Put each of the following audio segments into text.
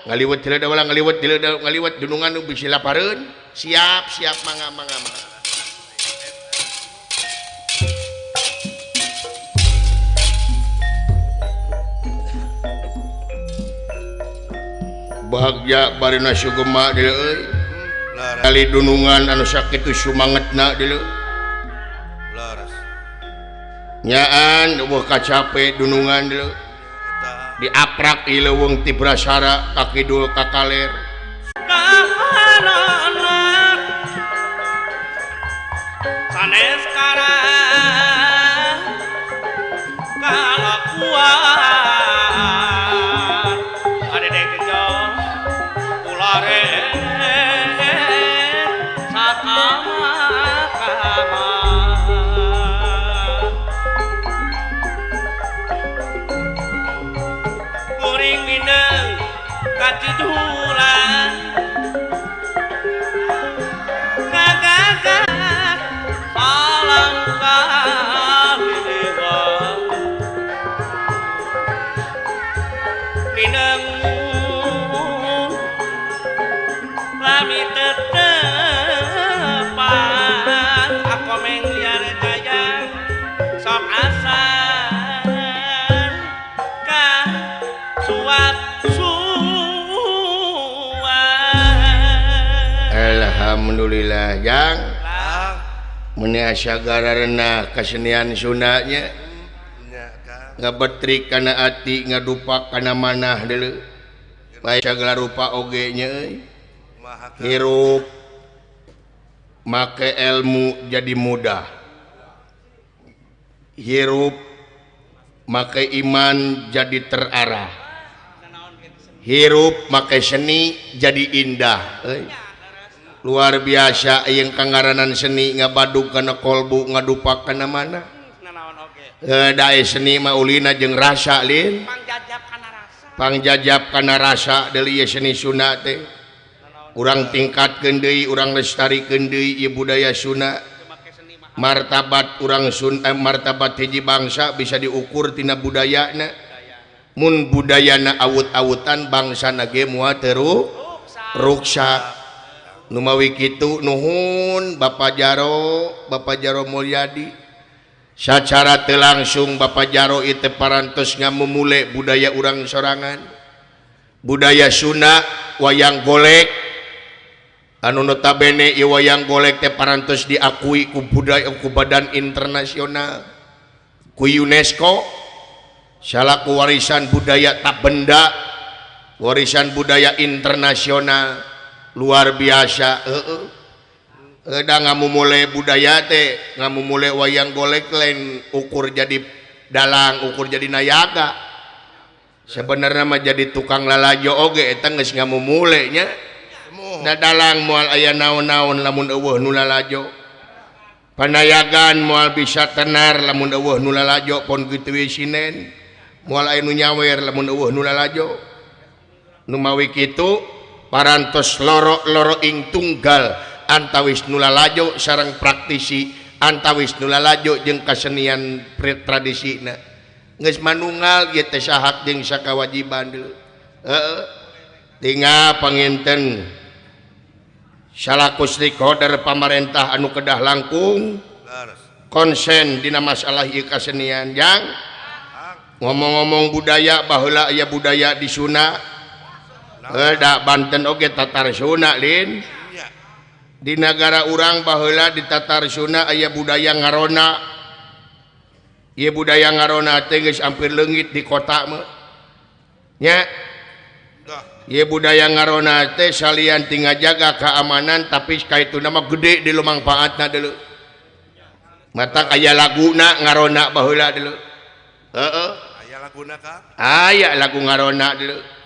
Ngaliwet heula da ngaliwet heula ngaliwet dunungan nu bisi lapareun. Siap siap mangga mangga mangga. Bagja barina sugema deuleu euy. Kali dunungan anu sakitu sumangetna deuleu. Leres. Nyaan eueuh kacape dunungan deuleu. Diaprak di leuweung ti Brasara ka kidul ka kaler. Sanes karang kalakuan adede kejo ulare sakama-kama kuring mineng katiduran kagagat salam kaliwa mineng lami tetepan akomeng liar jaya sok asan ka suat suat. Alhamdulillah jang meni asa gararenah kasenian Sundanya ngabetrik kana ati ngadupak kana manah deuleu bae sagala rupa oge nya euy. Hirup make ilmu jadi mudah, hirup make iman jadi terarah, hirup make seni jadi indah euy. Luar biasa yang kangaranan seni ngabadug kana kolbu ngadupak kana mana. Dae seni mah ulina jeung rasa lin pangjajab kana rasa deui seni Sunda teh. Urang tingkatkeun deui, urang lestarikeun deui ieu budaya Sunda. Martabat urang Sunda, martabat hiji bangsa bisa diukur tina budayana. Mun budayana awut-awutan bangsana ge moal teu ruksak. Numawi kitu nuhun Bapak Jaro, Bapak Jaro Mulyadi. Sacara teu langsung Bapak Jaro ieu teh parantos ngamumule budaya urang sorangan. Budaya Sunda wayang golek anu notabene ieu wayang golek teh parantos diakui ku budaya ku badan internasional, ku UNESCO salaku warisan budaya tak benda, warisan budaya internasional. Luar biasa heeh. Da ngamumule budaya teh, ngamumule wayang golek lain ukur jadi dalang, ukur jadi nayaga. Sebenarnya mah jadi tukang lalajo oge eta geus ngamumule nya. Da dalang moal aya naon-naon lamun eueuh nu lalajo. Panayagan moal bisa tenar lamun eueuh nu lalajo pon kitu we sinen. Moal aya nu nyawer lamun eueuh nu lalajo. Nu mawi kitu parantos loro-loro ing tunggal antawis nu lalajo sareng praktisi, antawis nu lalajo jeung kasenian tradisina. Geus manunggal ieu teh sahak jeung sakawajiban deui. Heeh. Tinggal panginten salaku stakeholder pamarentah anu kedah langkung konsen dina masalah ieu kasenian jang. Ngomong-ngomong budaya baheula aya budaya di Sunda. Da Banten oge Tatar Sunda lin. Di nagara urang baheula di Tatar Sunda aya budaya ngarona. Ieu budaya ngarona teh geus hampir leungit di kota mah. Nya. Ieu budaya ngarona teh salian ti ngajaga keamanan tapi kaituna mah gede di lumangfaatna deuleu. Matak aya laguna ngarona baheula deuleu. Heeh. Aya laguna ka? Aya lagu ngarona deuleu.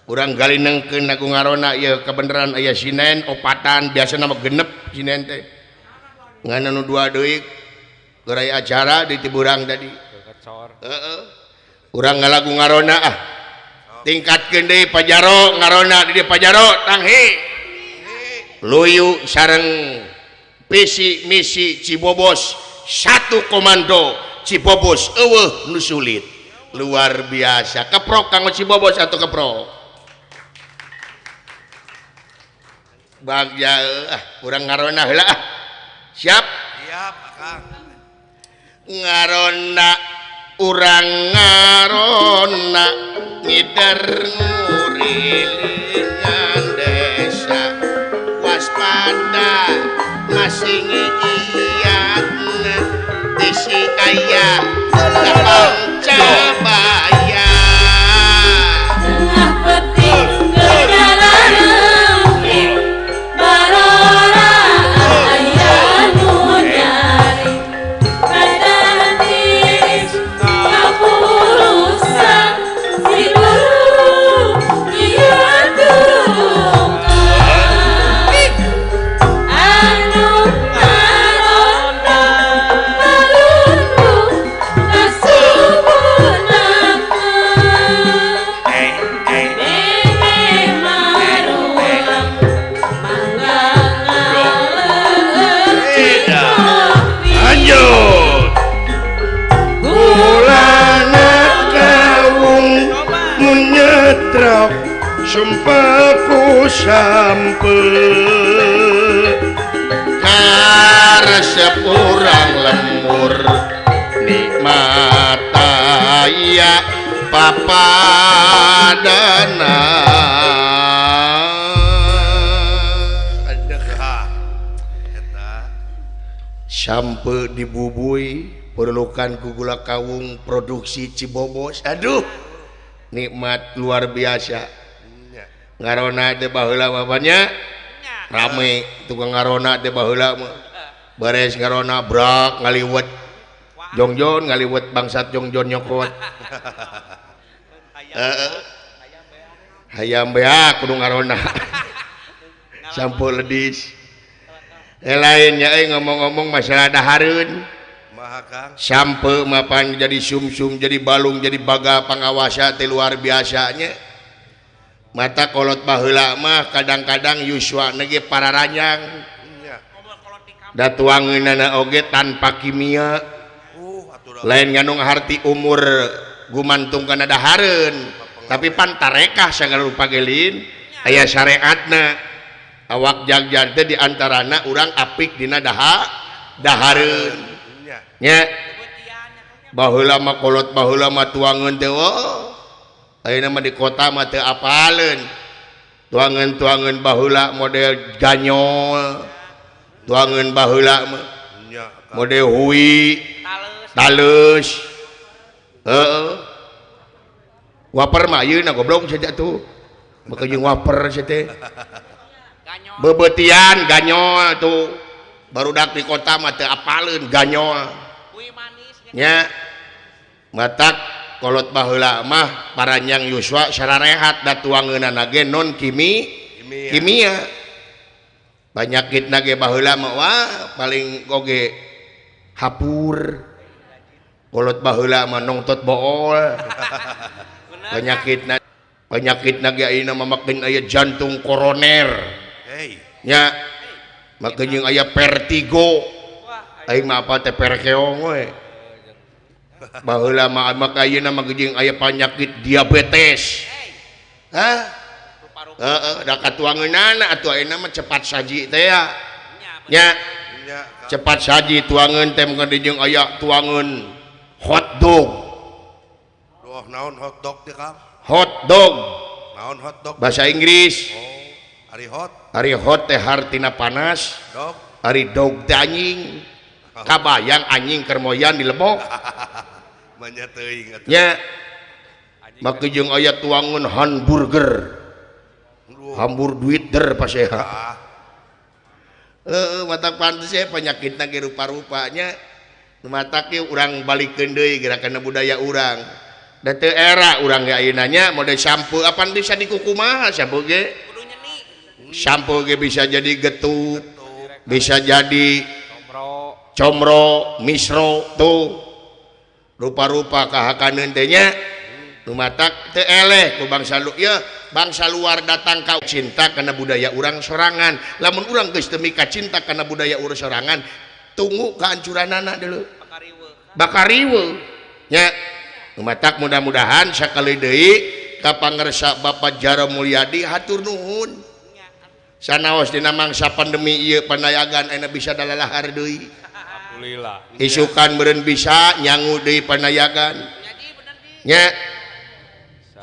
Urang galinengkeun lagu ngarona ieu kebenaran aya sinen opatan biasana mah genep sinen teh. Ngan anu dua deui gerai acara di Tiburang tadi. Heeh. Urang ngalagu ngarona ah. Tingkatkeun deui Pajaro ngarona di dieu Pajaro tanghi. Luyu sareng visi misi Cibobos satu komando Cibobos eueuh nu sulit. Luar biasa. Keprok kanggo Cibobos atau keprok. Bagja urang ngarona heula ah. Siap? Siap, Akang. Ngarona urang ngarona ngider ngurilingan desa waspada masih ngiiatna bisi aya lapang cabaya tengah peting gerdararengking barora aya nu nyaring badan tiris kapurusan si guru ieu tulungan anu ngarona balundu kasubunakeun bebe marulang mangga ngaleueur cikopi Lanjut. Ulana kawung munyetrok sumpahku sampe karesep urang lembur nikmat aya papadana. Aduh. Ha. Eta. Sampe dibubui perlukan ku gula kawung produksi Cibobos. Aduh, nikmat luar biasa. Nya. Ngarona teh baheula bapaknya rame tukang ngarona teh baheula mah. Beres ngarona brak ngaliwet jongjon ngaliwet bangsat jongjon nyokot. Heeh. Hayam beak kudu ngarona. Sampe ledis. Lainnya ngomong-ngomong masalah dahareun. Maha Kang. Sampe mapan jadi sumsum jadi balung jadi baga pangawasa teh luar biasanya. Mata kolot baheula mah kadang-kadang yuswa ge pararanyang. Nya. Da tuangeunana oge tanpa kimia. Atuh da. Lain ngandung harti umur gumantung kana dahareun, tapi pan tarekah sagala rupa gelin aya syariatna. Awak jagjar teh di antarana urang apik dina dahareun. Nya. Nya. Baheula mah kolot baheula mah tuangeun teh oh. Ayeuna mah di kota mah teu apaleun. Tuangeun-tuangeun baheula model ganyol. Tuangeun baheula mah Nya, Kang. model hui, taleus. Heeh. Waper mah ayeuna goblok saja tuh. Maka jeung waper sia teh. Bebetian ganyol tuh. Barudak di kota mah teu apaleun ganyol. Nya. Matak kolot baheula mah paranjang yuswa sararehat da tuangeunana ge non Kimia. kimia. Panyakitna ge baheula mah wah paling oge hapur. Kolot baheula mah nongtot bool. Penyakitna ge ayeuna mah makin aya jantung koroner. Hey. Nya. Makin jeung aya vertigo. Aing mah apal teh perkeong we. Baheula mah maka ayeuna mah jeung aya penyakit diabetes. Hah? Heeh, da katuangeunana atuh ayeuna mah cepat saji teh ya. Nya, Nya, Kang. cepat saji tuangeun teh mun jeung aya tuangeun hot dog. Duh, naon hot dog teh, Kang? Hot dog Naon hot dog? bahasa Inggris. Oh, ari hot Ari hot teh hartina panas, dog. ari dog teh anjing. Kabayang anjing keur moyan di lebok. Manya teuing atuh. Nya. Maka jeung aya tuangeun hamburger. Duh. Hambur duit der pasea. Ah, Heeh, matak pantes ya penyakitna ge rupa-rupanya. Nu matak ge urang balikeun deui gerakan budaya urang. Da teu era urang ge ayeuna nya mode sampo apan bisa dikukumaha sampo ge? Sampo ge bisa jadi getuk, bisa jadi comro, misro tuh. Rupa-rupa kahakaneun teh nya. Nu matak teu eleh ku bangsa lu ya, bangsa luar datang ka cinta kana budaya urang sorangan. Lamun urang geus teu mika cinta kana budaya urang sorangan, tunggu kehancuranana dulu. Bakariweuh. Nya. Nu matak mudah-mudahan sakali deui ka pangersa Bapak Jaro Mulyadi hatur nuhun. Sanaos dina mangsa pandemi ieu panayagan ayeuna bisa dalalahar deui. Alhamdulillah. Isukan meureun bisa nyangu deui panayagan. Nya.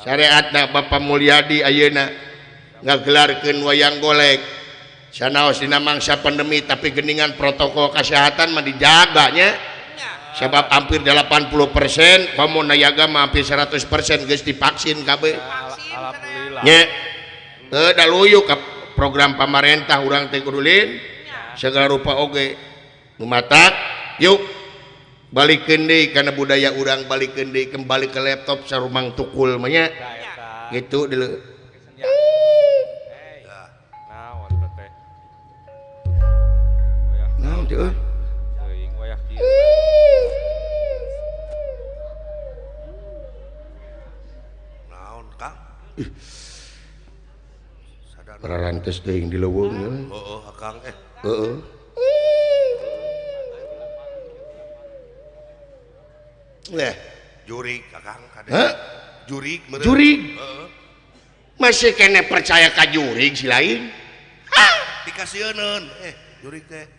Syariatna Bapak Mulyadi ayeuna ngagelarkeun wayang golek. Sanaos dina mangsa pandemi tapi geningan protokol kesehatan mah dijaga nya. Sebab hampir 80% komo nayaga mah hampir 100% geus divaksin kabeh. Alhamdulillah. Nya. Teu da luyu ka program pamarentah urang teh kudu lin segala rupa oge nu matak yuk balikeun deui kana budaya urang, balikeun deui kembali ke laptop sarumang tukul mah nya gitu deuleu. Naon teh? Naon teh euy? Teuing wayah kieu. Naon Kang? Pararantes teuing di leuweung. Heeh, Akang eh. Heeh. Leh, jurig Akang kade. Hah? Jurig meureun. Jurig. Heeh. Masih kene percaya ka jurig si lain? Hah? Dikasieun jurig teh.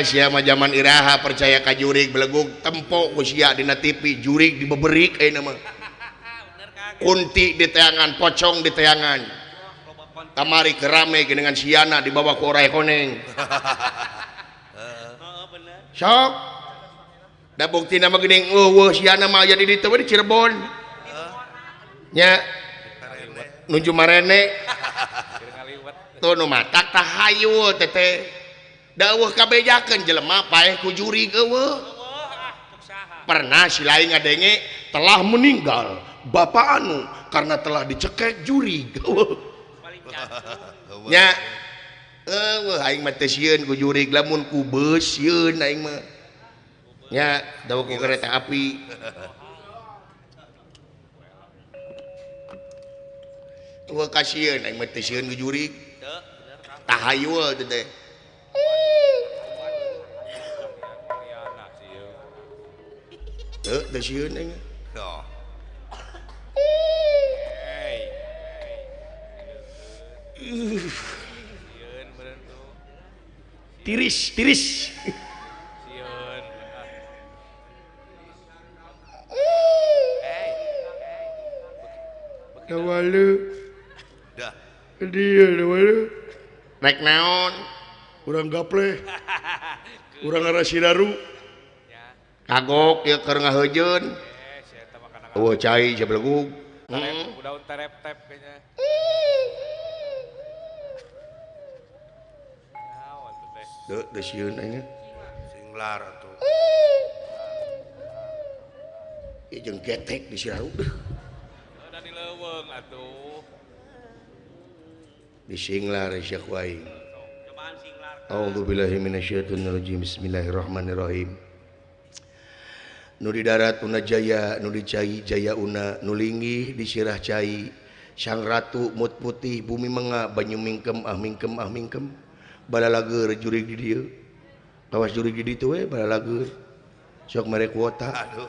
Sia mah jaman iraha percaya ka jurig belegug tempo ku sia dina TV jurig dibeberik ayeuna mah. Kunti di teangan, pocong di teangan. Kamari kerame dengan siana dibawa ku orai koneng. Sok. Da buktina mah geuning eueuh siana mah aya di ditu we di Cirebon. Nya. Nuju marene. Tuh nu matak tahayul teteh. Da eueuh kabejakeun jelema paeh ku jurig eueuh. Pernah si lain ngadenge telah meninggal bapak anu karena telah dicekek jurig. Nya eueuh aing mah teu sieun ku jurig lamun ku beus sieun aing mah. Nya dawa ku kereta api. Eueuh kasieun aing mah teu sieun ku jurig. Tahayul teh teh. Teu teu sieun aing. Tiris, tiris. Dawalu. Dah. Dia dawalu. Naik naon? Urang gapleh. Urang arah Siraru. Kagok ieu keur ngaheujeun. Eueuh cai sabelegug. Daun terep-tep kayaknya. Teu teu sieun aing. Singlar atuh. Ieu jeung getek di Siraru. Da di leuweung atuh. Di Singlar sia ku aing. Cobaan Singlar. A'udzubillahi minasyaitonirrajim. Bismillahirrahmanirrahim. Nu di darat una jaya, nu di cai jaya una, nu linggih di sirah cai. Sang ratu mut putih bumi menga banyu mingkem ah mingkem ah mingkem. Balalager jurig di dieu. Kawas jurig di ditu we balalager. Sok mere kuota. Aduh.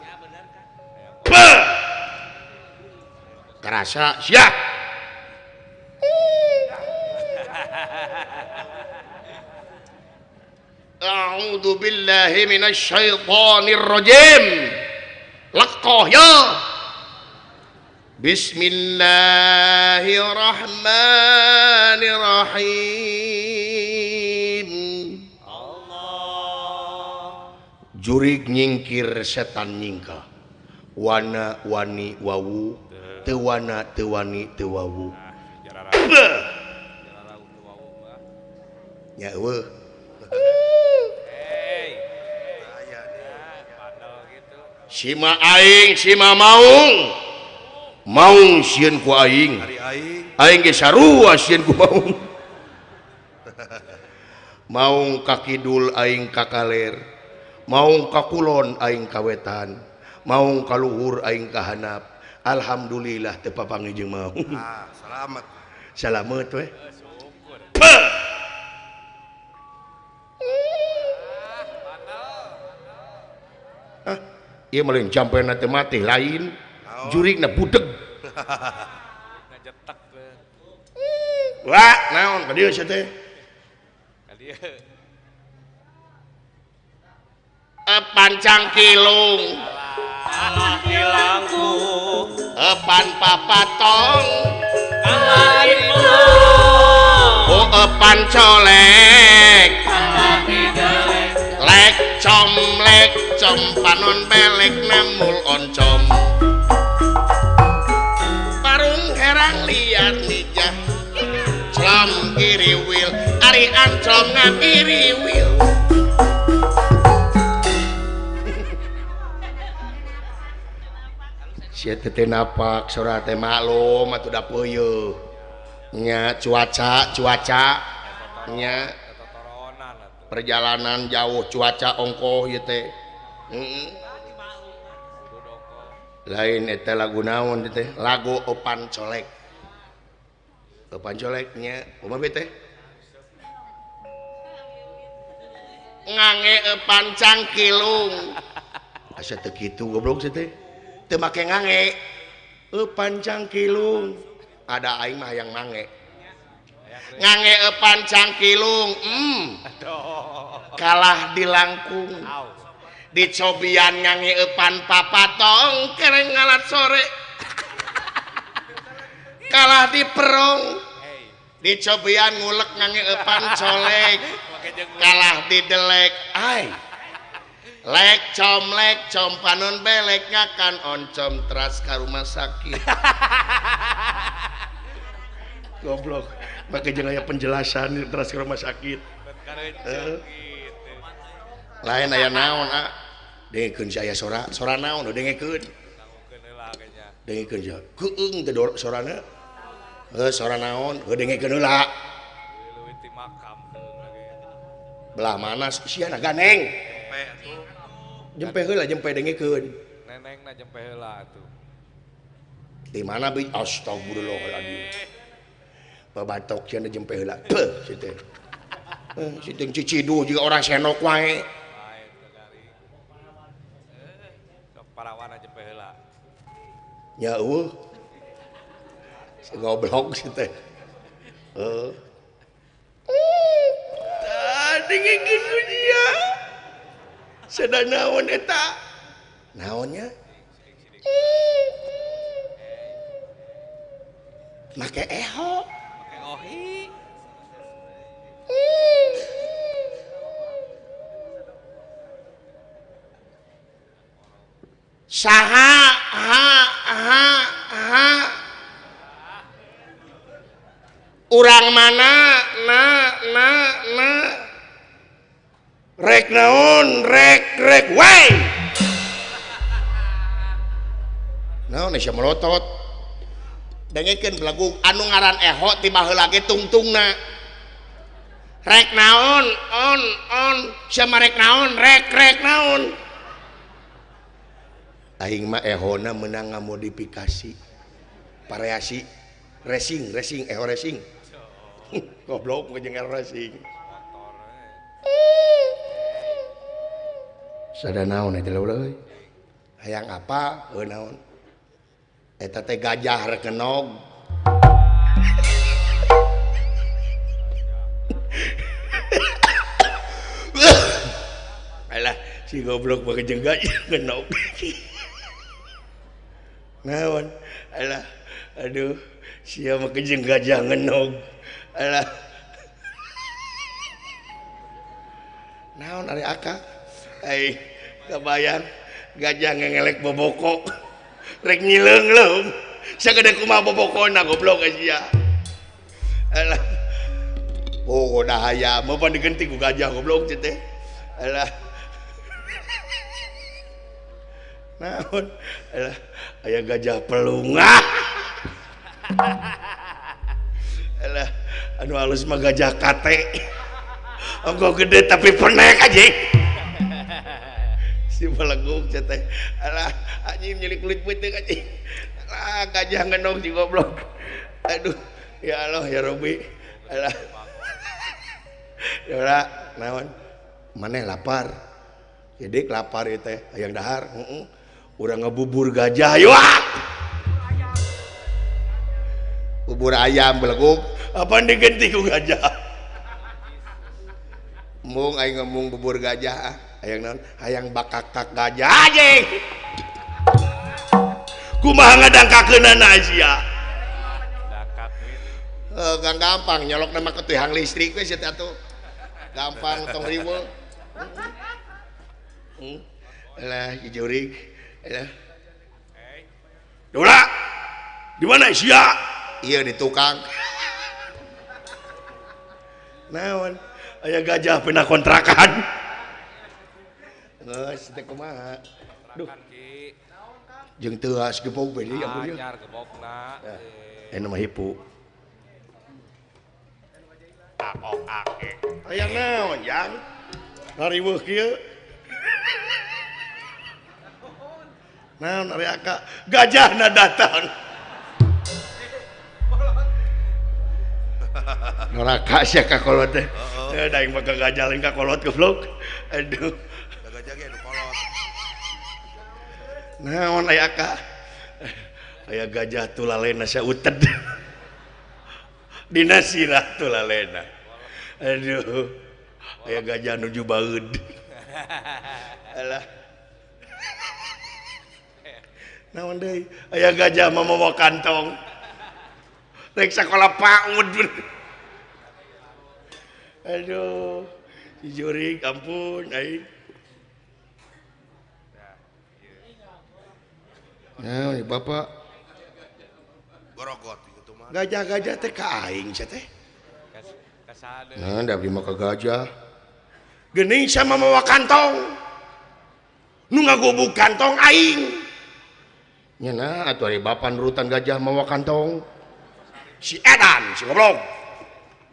Karasa sia. A'udzu billahi minasyaitonir rajim. Laqah ya. Bismillahirrahmanirrahim. Allah. Jurig nyingkir setan nyingkah. Wana wani wawu, teu wana teu wani teu wawu. Nya eueuh. Sima aing sima maung. Maung sieun ku aing. Aing ge sarua sieun ku maung. Maung ka kidul aing ka kaler. Maung ka kulon aing ka wetan. Maung ka luhur aing ka hanap. Alhamdulillah teu papanggih jeung maung. Ah, salamet. Salamet we. Ah, ieu mah lain jampena teu mati lain. Jurigna budeg. Ngajetek. Wah, naon ka dieu sia teh? Ka dieu. Epan cangkilung. Kalah dilangkung. Epan papatong. Kalah dipelung. Oh, epan colek. Kalah didelek. Lek com lek com panon belek nemul oncom. Parung herang liar nijah. Clom kiriwil ari anclom ngakiriwil. Sia teh napak sora teh maklum atuh da peuyeut. Nya cuaca nya perjalanan jauh cuaca ongkoh ieu teh. Heeh. Lain eta lagu naon teh? Lagu Opan Colek. Opan Colek nya kumaha teh? Ngange epan cangkilung. Asa teu kitu goblok sih teh. Teu make ngange. Epan cangkilung. Ada aing mah hayang mange. Ngange epan cangkilung. Kalah dilangkung. Dicobian ngange epan papatong kereng ngalat sore. Kalah diperong. Dicobian ngulek ngange epan colek. Kalah didelek. Ai. Lek com panon belek ngakan oncom teras ka rumah sakit. Goblok. Make jeung aya penjelasan teras ke rumah sakit. Lain aya naon ah. Dengekeun si aya sora, sora naon dengekeun. Dengekeun sia. Keung teh sorana. Heuh sora naon, heuh dengekeun heula. Belah mana sia na ganeng. Jempe heula jempe dengekeun. Nenengna jempe heula atuh. Di mana bi astagfirullahaladzim. Babatok sia jempe heula. Peuh si teh. Si teh ciciduh juga orang senok wae. Sok parawana jempe heula. Nya eueuh. Si goblok si teh. Heuh. Tah dengekeun ku dia. Sada naon eta? Naonnya? Make eho. Make ohi. Saha ha ha ha. Urang mana? Na na na. Rek naon, rek rek wae. Naon sia melotot. Dengekeun belagu anu ngaran eho ti baheula ge tungtungna. Rek naon, on on, sia mah rek naon, rek rek naon. Aing mah ehona meunang ngamodifikasi. Variasi racing, racing eho racing. Goblok jeung racing. Sada naon eta leuleui? Hayang apa? Heuh naon? Eta teh gajah rek ngenog. Alah, si goblok mah jeung gajah ngenog. Naon? Alah, aduh, sia mah jeung gajah ngenog. Alah. Naon ari aka? Ai, kabayang gajah ngengelek boboko. Rek nyileung-leung. Sagede kumaha bobokona goblok sia. Alah. Oh, dahaya mah pan digenti ku gajah goblok teh. Alah. Naon? Alah, aya gajah pelungah. Alah, anu halus mah gajah kate. Ongko gede tapi penek anjing. Si belegung teh. Alah, anjing nyelik kulit peuteuk anjing. Alah, gajah ngenog si goblok. Aduh, ya Allah ya Robi. Alah. Ya naon? Maneh lapar. Jadi lapar ieu teh, hayang dahar, heeh. Urang ngebubur gajah, ayo ah. Bubur ayam beleguk, Apaan diganti ku gajah? Mung aing ngomong bubur gajah ah. Hayang naon? Hayang bakakak gajah anjing. Kumaha ngadangkakeunana sia? Dakak wit. Heuh, gampang nyolokna mah ke tiang listrik we sia teh atuh. Gampang tong riweuh. Alah, jurig. Alah. Dora. Di mana sia? Iya di tukang. Naon? Aya gajah pindah kontrakan. Geus teh kumaha? Duh, Kontrakan Ki. jeung teuas gebog we deui ampun ieu. Anyar gebogna. Eh nama hipu. Akok akek. Hayang naon, Jang? Ngariweuh kieu. Naon ari aka? Gajahna datang. Neraka sia ka kolot teh. Eh da aing mah ka gajah lain ka kolot goblok. Aduh. Da gajah ge nu kolot. Naon aya aka? Aya gajah tulalena sauted. Dina sirah tulalena. Aduh. Aya gajah nuju baeud. Alah. Naon deui? Aya gajah mah mawa kantong. Rek sakola PAUD. Aduh. Si jurig ampun aing. Nah, bapak Gorogot gitu mah. Gajah-gajah teh ka aing sia teh. Kasade. Nah, da abdi mah ka gajah. Geuning sama mawa kantong. Nu ngagubug kantong aing. Nya nah atuh ari bapa nurutan gajah mawa kantong. Si edan si goblok.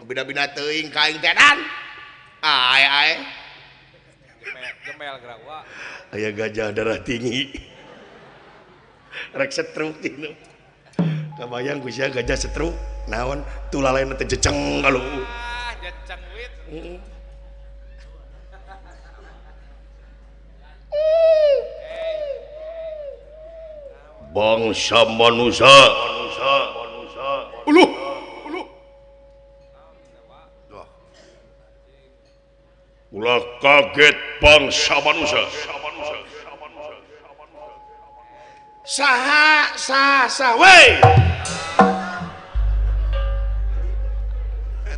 Beda-beda teuing ka aing teh edan. Ae ae. Jemel gerak wa. Aya gajah darah tinggi. Rek stroke tinu. Kabayang ku sia gajah stroke naon tulalena teh jeceng ka luhur. Ah, jeceng wit. Bangsa manusia. Uluh, uluh. Duh. Ulah kaget bangsa manusia. Saha sa sa we.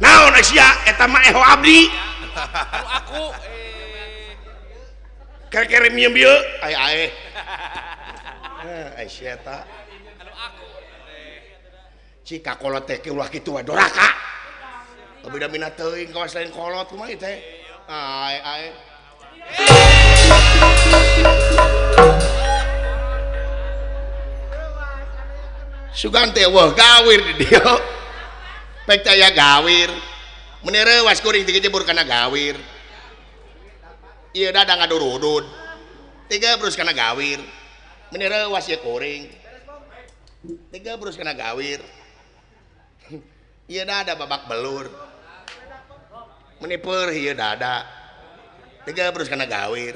Naon sia eta mah eho abdi. Anu aku Kere-kere miem bieu. Ae ae. Ah, sia eta. Anu aku Cika kolot teh ulah kitu we doraka. Beda-beda teuing kawas lain kolot kumaha ieu teh. Ae ae. Sugan teh wah gawir di dieu. Pek teh aya gawir. Meuni reuwas kuring teh jebur kana gawir. Ieu dadang ngadurudud. Tiga brus kana gawir. Meuni reuwas ieu kuring. Tiga brus kana gawir. Ieu dada babak belur. Meuni peurih ieu dada. Tiga brus kana gawir.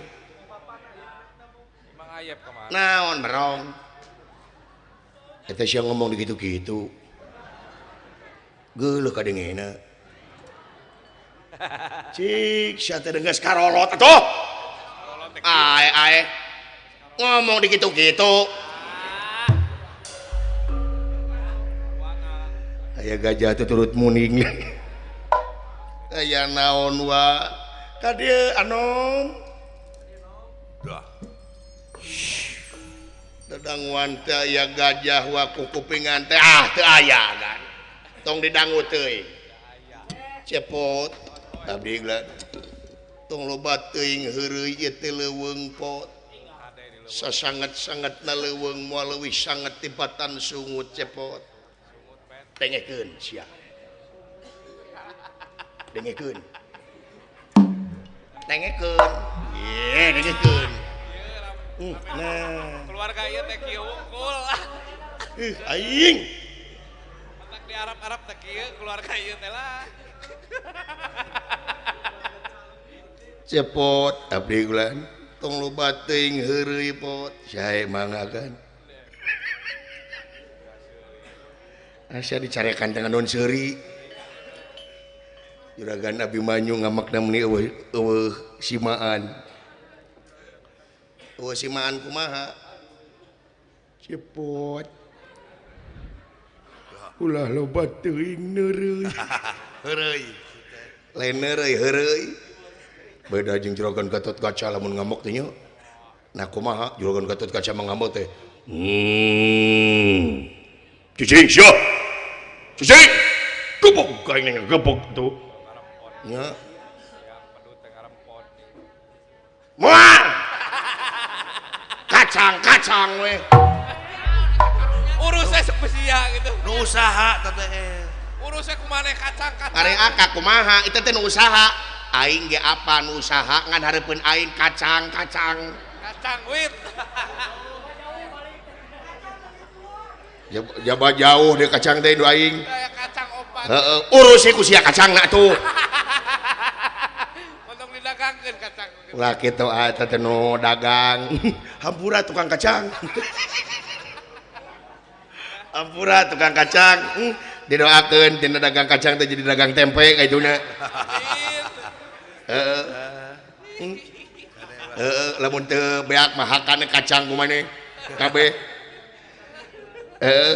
Emang ayep kumaha? Naon merong. Eta sia ngomong di kitu-kitu. Geuleuh kadengena. Cik sia teh geus karolot atuh. Ae ae. Ngomong di kitu-kitu. Aya gajah teh turut muning. Aya naon wa? Ka dieu anom. Duh. Dadanguan teh aya gajah wa kukupingan teh ah teu aya kan. Tong didangu teuing. Cepot abdi geula. Tong loba teuing heureuy ieu teh leuweung pot. Sasanget-sangetna leuweung moal leuwih sanget tibatan sungut cepot. Dengekeun sia. Dengekeun. Dengekeun. Ye, dengekeun. Nah. Keluarga ieu teh kieu wungkul. Aing. Matak di Arab-Arab teh kieu keluarga ieu teh lah. Cepot abdi gulan. Tong loba teuing heureuy pot. Sae mangga kan. Asa dicarekan dengan non seuri. Juragan Abimanyu ngamakna meuni eueuh eueuh simaan. Eueuh simaan kumaha? Cepot. Ulah loba teuing neureuy. Heureuy. Lain neureuy heureuy. Beda jeung Juragan Gatot Kaca lamun ngamuk teh nya. Nah kumaha Juragan Gatot Kaca mah ngamuk teh. Cicing sia. Cicing. Gebog aing ngegebog tuh. Nya. Moal. Kacang-kacang we. Urusnya spesial gitu. Nu usaha teh. Urusnya kumaha kacang-kacang. Are aka kumaha itu teh nu usaha. Aing ge apa nu usaha ngan hareupeun aing kacang-kacang. Kacang wit. Jaba jauh deh kacang teh nu aing. Kacang opat. Heeh, urus ku sia kacangna tuh. Untung didagangkeun kacang. Ulah kitu ah eta teh nu dagang. Hampura tukang kacang. Hampura tukang kacang. Didoakeun tina dagang kacang teh jadi dagang tempe kaituna. Heeh. Heeh, lamun teu beak mah hakana kacang kumaneh kabeh. Heeh.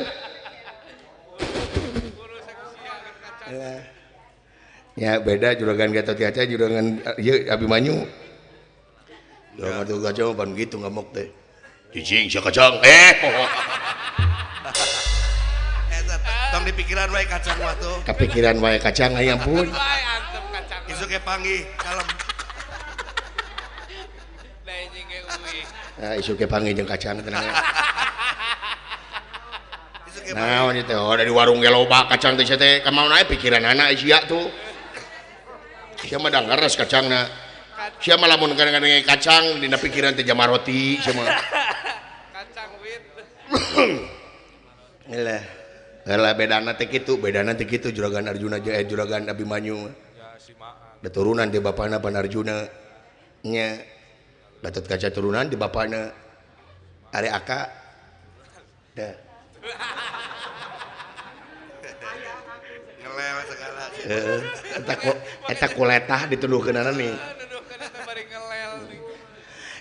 Ya beda Juragan Gatot Kaca Juragan ieu Abimanyu. Juragan Gatot Kaca mah pan kitu ngamuk teh. Cicing sia kacang. Poho. Eta tong dipikiran wae kacang mah tuh. Kapikiran wae kacang aya ampun. Isuk ge panggih kalem. Nah, isuk ge panggih jeung kacang tenang. Naon ieu teh oh dari warung ge loba kacang teh teh kamaon aya pikiranana sia tuh. Sia mah da ngeres kacangna. Sia mah lamun kadang-kadang kacang dina pikiran teh jama roti sia mah. Kacang wit. Lah. Lah bedana teh kitu, bedana teh kitu Juragan Arjuna jeung Juragan Abimanyu. Ya simaan. Da turunan ti bapana pan Arjuna. Nya. Gatot Kaca turunan ti bapana. Are aka. Dah. Ngelel segala. Heeh, eta kuletah dituduhkeunana nih.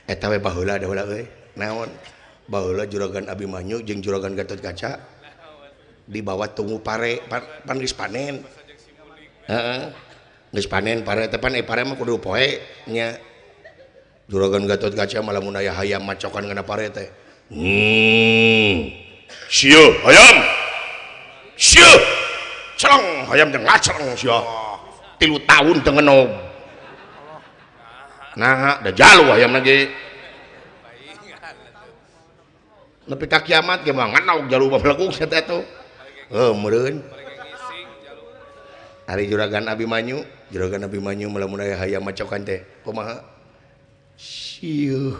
Eta we baheula da heula euy. Naon? Baheula Juragan Abimanyu jeung Juragan Gatot Kaca dibawa tunggu pare pan geus panen. Heeh. Geus panen pare teh pan pare mah kudu poe nya. Juragan Gatot Kaca mah lamun aya hayam macokan kana pare teh. Sia hayam. Sia. Celeng hayam teh ngaceleng sia. 3 tahun teu ngenog. Nah, da jalu hayam lagi. Nepi ka kiamat ge mah ngenog jalu babalekuk sia teh tuh. Heuh meureun. Ari Juragan Abimanyu, Juragan Abimanyu mah lamun aya hayam macokan teh kumaha? Sieuh.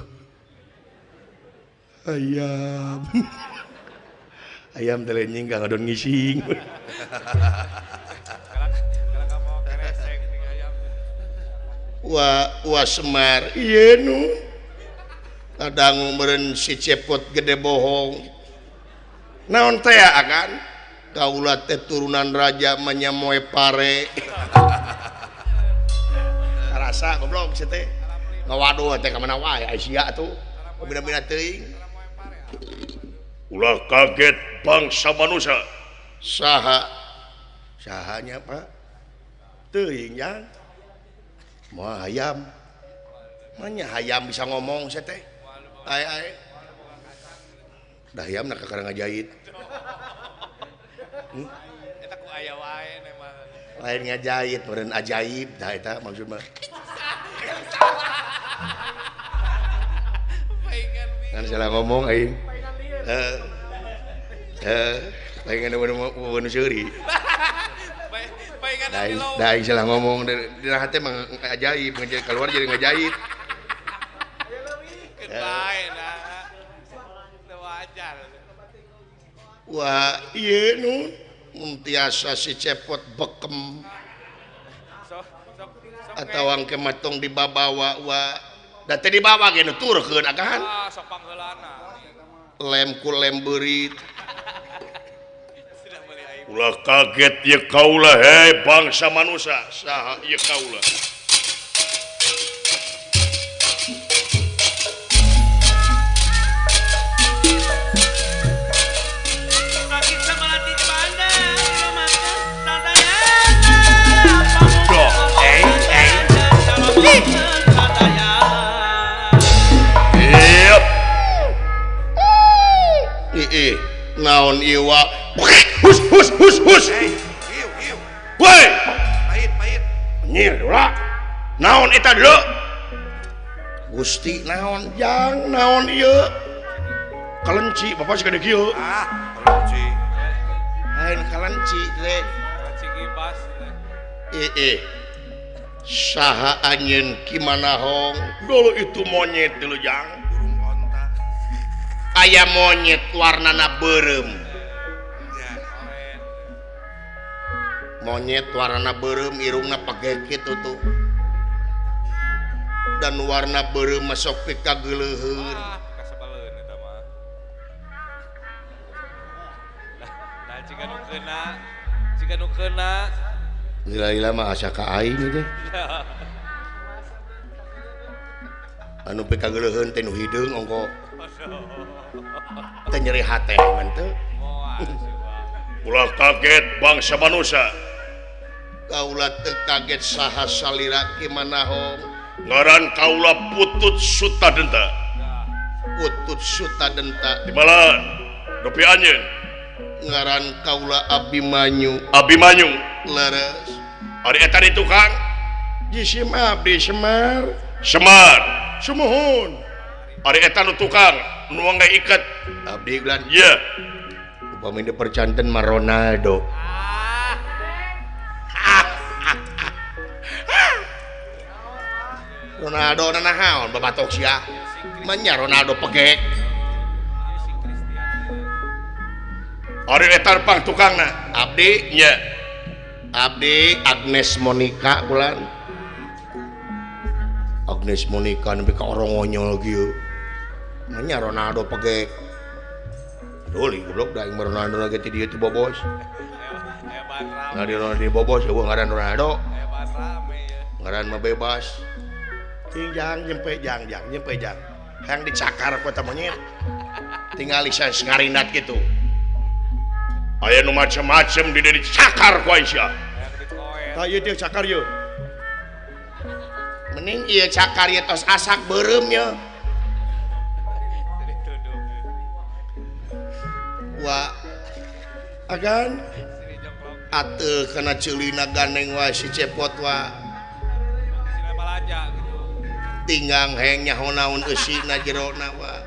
Hayam. Ayam teh nying ka ngadon ngising. Wa wa Semar ieu nu kadangu meureun si Cepot gede bohong. Naon teh akan? Kaula teh turunan raja manyamoe pare. Karasa goblok si teh. Ngawaduh teh ka mana wae ai sia tuh. Bina-bina teuing. Ulah kaget bangsa manusia. Saha? Sahanya Pak? Teuing jang. Moal hayam. Manya hayam bisa ngomong sia teh. Ai ai. Dah hayam na kakara ngajahit. Eta ku aya wae mah. Lain ngajahit meureun ajaib dah eta maksud mah. Ngan salah ngomong aing. Palingan nu seuri. Da aing salah ngomong dina hate mah ajaib keluar jadi ngajahit. Wah, ieu nu mun tiasa si Cepot bekem atawa engke matong dibabawa wa da teh dibawa ge nu turkeun akahan. Lem ku lem beurit. Ulah kaget ye kaula hei bangsa manusia saha ye kaula. Naon iwa hus hus hus hus woi pahit pahit nyir ulah naon eta deuleu Gusti naon jang naon ieu kalenci bapak sagede kieu ah kalenci lain kalenci teh kalenci gibas teh saha anjeun ki manahong dulu itu monyet deuleu jang aya monyet warnana beureum monyet warna beureum irungna pake kitu tuh dan warna beureum masuk ka geuleuheun kasebeleun eta mah nah jiga nu keuna jiga nu keuna lila-lila mah asa ka aing teh anu pika geuleuheun teh nu hideung ongko teh nyeri hate mah teu. Ulah kaget bangsa manusia. Kaula teu kaget saha salira ki manahong. Ngaran kaula Putut Sutadenta. Putut Sutadenta. Di mana? Nepi anjeun. Ngaran kaula Abimanyu. Abimanyu. Leres. Ari eta di tukang? Jisim abdi Semar. Semar. Sumuhun. Ari eta nu tukang nu nggak iket. Abdi glan. Iya. Upami dipercanten mah Ronaldo. Ronaldo nanaon babatok sia. Manya Ronaldo pegek. Ari eta pang tukangna. Abdi nya. Abdi Agnes Monica bulan. Agnes Monica nepi ka orongonyol kieu. Manya Ronaldo pegek. Doli goblok da aing mah Ronaldo lagi ti dieu teh bobos. Nah di Ronaldo bobos eueuh ngaran Ronaldo. Ngaran mah bebas. Cing jang nyempe jang jang nyempe jang. Hayang dicakar ku eta monyet. Tingali saes ngarindat kitu. Aya nu macem-macem di dieu dicakar ku aing sia. Tah ieu teh cakar ieu. Mending ieu cakar ieu tos asak beureum ye. Wa agan ateu kana ceulina gandeng wae si cepot wa. Tinggang heng nyaho naon eusina jerona wa.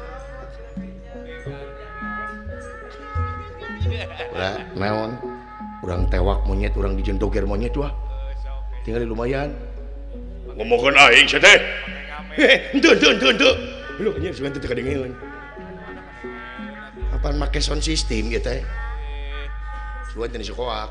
Ulah naon urang tewak monyet urang dijentoger monyet wah. Tinggal lumayan. Ngomongkeun aing sia teh. Henteu henteu henteu henteu. Lu anjir sugan teh kadengeun. Apaan make sound system ieu teh? Sugan teh disukoak.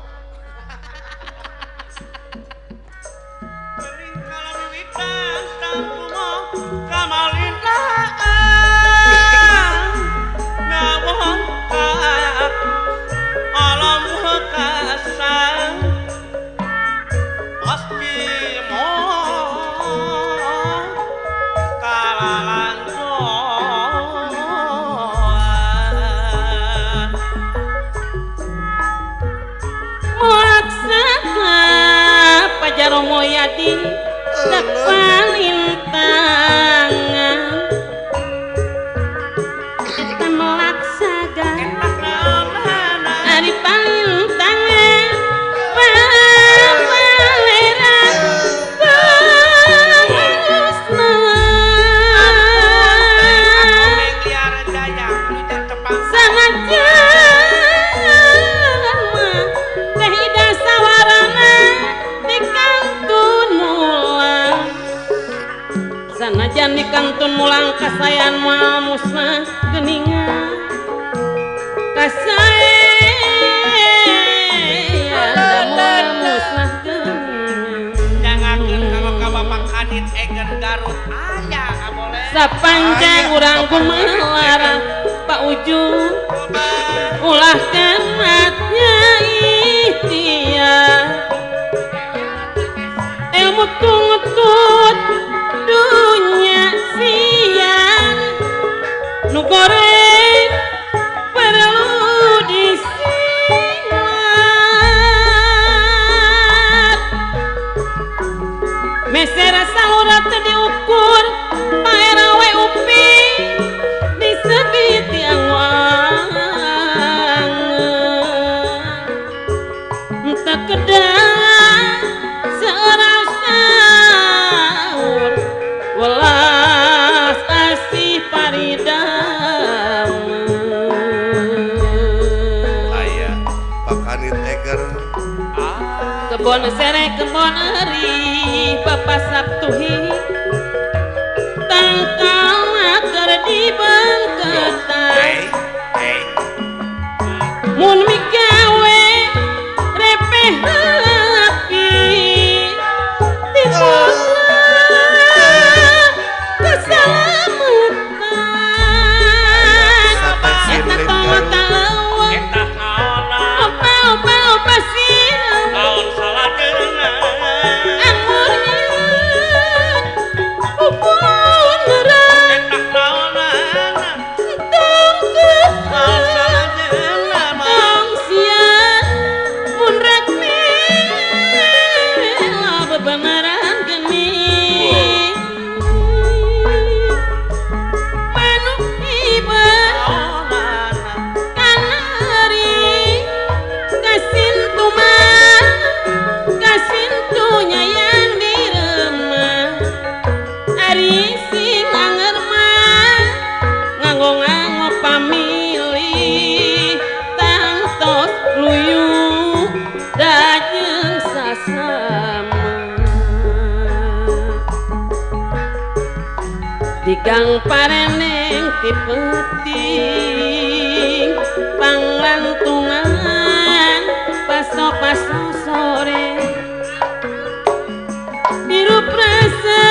Romoyadi tepalintangan eta melaksaga ari palintangan papalera bagusna sanajan mah teh ida sawarana sanajan di kantun mulang kasayan moal musnah geuningan kasayan moal musnah geuningan jangankeun kanggo ka Bapak Kadit Egen Garut aya kaboleh sapanjang urang gumelara Pak Ujung ulah kemat nyai. Kebon sere kebon eri Bapak Sabtuhi tangkal keur dibengketan mun migawe repeh api timbul keselamatan eta tong taleuweung Eta naonna ope-ope sireum naon saladeuna angurnya pupuneran Eta naonna tong naon saladeuna mah tong sia mun rek mela bebeneran geni manuk ieu Naonana kanari kasin tumah kasin tunya yang diremah ari sing anger mah nganggo-nganggo pamilih tangtos luyu dajeung sasama di gang pareneng ti peuting panglantungan paso-paso sore hirup rasa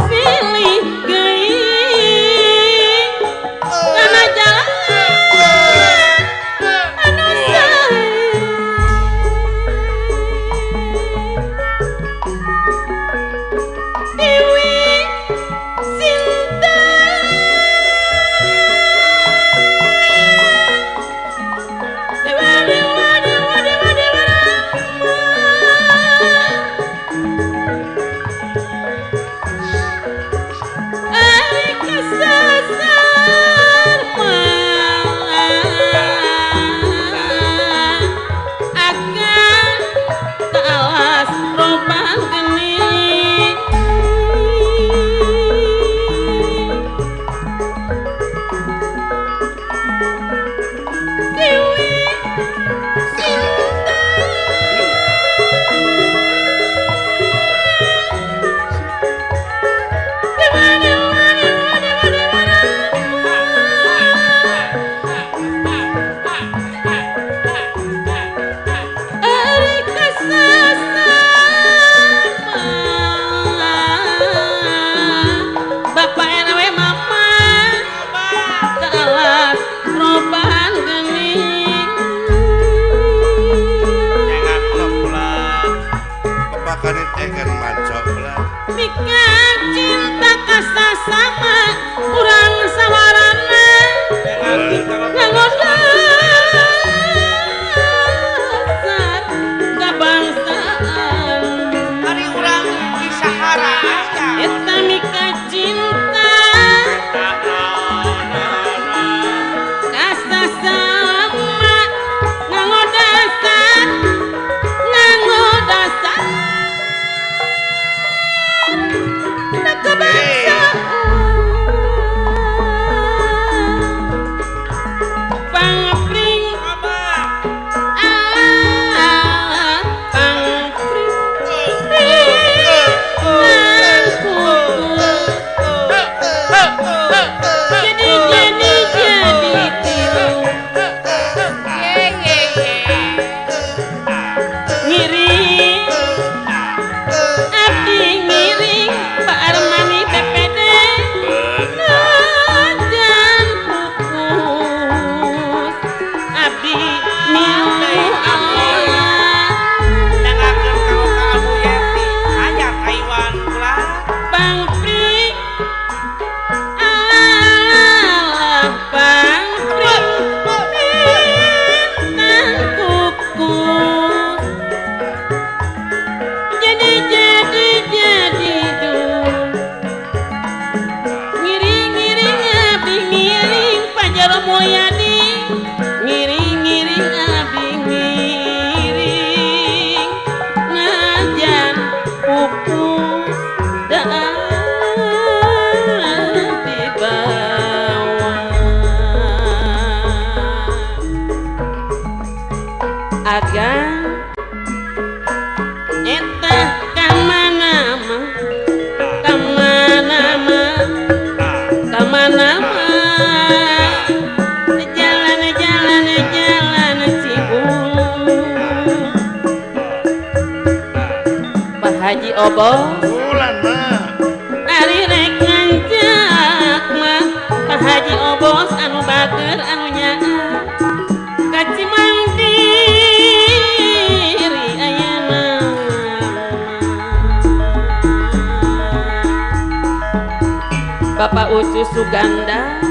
silih geuing kana jalan anu sae Dewi Sinta Dewa dewa dewa dewa dewa Haji Obos bulan mah ari rek nganjak mah ka Haji Obos anu bager anu nyaah ka Cimandiri ayana. Bapak Ucu Suganda